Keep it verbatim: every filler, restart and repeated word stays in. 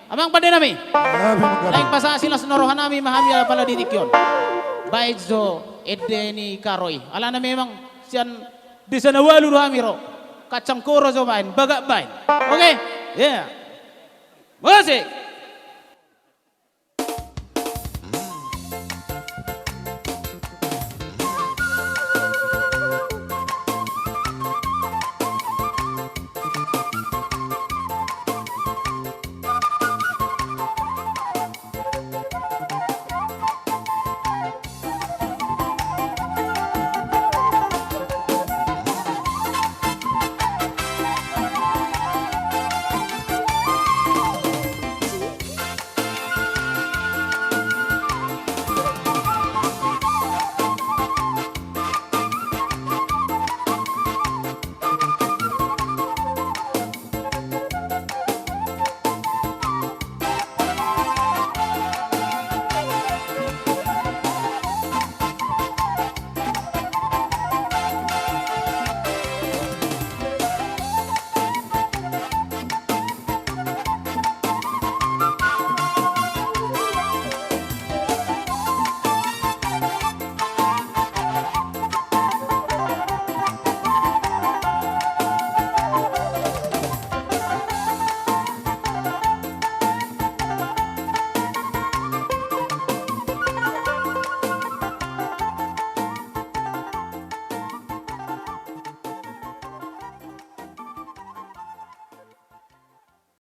Amang pande nami. Naeng pasahat silas ni roha nami ma hami apala di tingki on. Baen jo ende ni karo i. Alana memang sian desa na ualu do hami ro. Kacang koro jo baen, bagak baen. Oke? Iya. Musik.